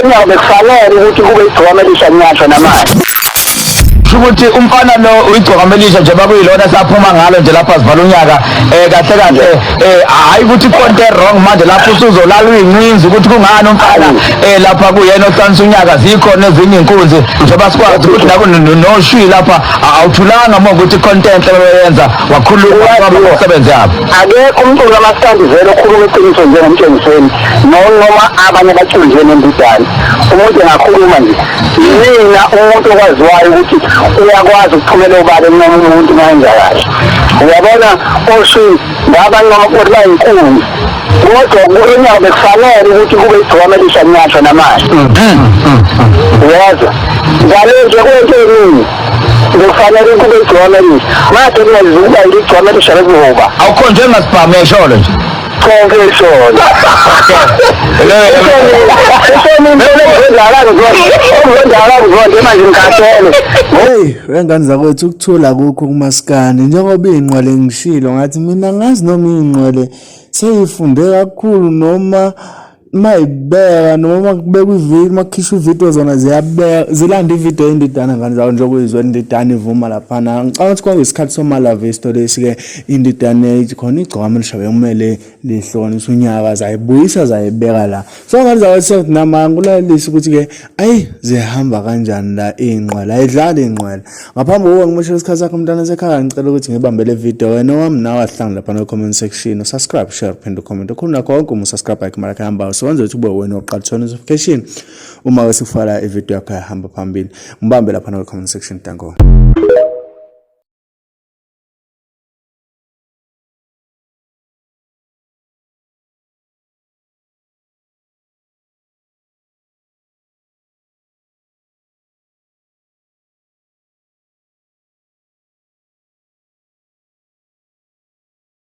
Kunyaka bekufanele ukuthi kube igcokama elisha nyasho namanje. Kusho ukuthi umfana lo uyigcokama elisha nje bakuyilona saphuma ngalo nje lapha sivala unyaka eh kahle kahle eh hayi ukuthi konke wrong manje lapho usuzolala uyincinzi ukuthi kungani umfana eh lapha kuyena ohlanisa unyaka zikhona ezinye inkunzi njengoba sikwazi ukuthi naku noshwi lapha awuthulanga uma ukuthi content abayenza wakhuluma umsebenzi yabo. Akekho umculi kamaskandi vele okhuluma iqiniso njengomtshengiseni noma abanye abaculi njengendidane. Umuntu engakhuluma nje. Mina umuntu okwaziwayo ukuthi uyakwazi ukuphumela obala encoma umuntu uma enza kahle. Uyabona oshi ngabancoma ukuthi bayinkunzi. Kodwa kulo nyaka bekufanele ukuthi kube igcokama elisha nyasho namanje. Uyezwa? Njalo nje kwento eningi. Kufanele kube igcokama elisha. Manje kungazukuba igcokama elisha lokuhoba. Awukhonjwe ngasibhamu yesholo nje. Konke isholo. Hey, wengane zakwethu ukuthula kukho kumaskandi njengoba iy'nqwele ngishilo ngathi mina ngazi noma iy'nqwele seyifunde kakhulu noma mayibeka noma kubekwa ividiyo makukhishwa ividiyo zona ziyabeka zilanda ividiyo yendidana ngane zawo njengoba uyizwa indidana ivuma laphana ngicabanga ukuthi kwakuyisikhathi somalavisto lesi-ke indidane yayithi khona igcokama elisha bekumele lihlukanise unyaka zayibuyisa zayibeka la so ngane zawo sethi nama ngikulalelisa ukuthi-ke ayi zihamba kanjani la iy'nqwele ayidlali iy'nqwele Ngaphambi kokuba ngimoshe isikhathi sakho mntana sekhaya ngicela ukuthi ngibambe le video wena owami nawe asihlangane lapha no-comment section usubscribe share uphinde ucomment okhulu nakho konke uma usubscribe like mara kuhamba so wenze ukuthi ube wena oqala uthola notification uma ke sifaka ivideo yakho yahamba phambili ngibambe lapha no-comment section danko.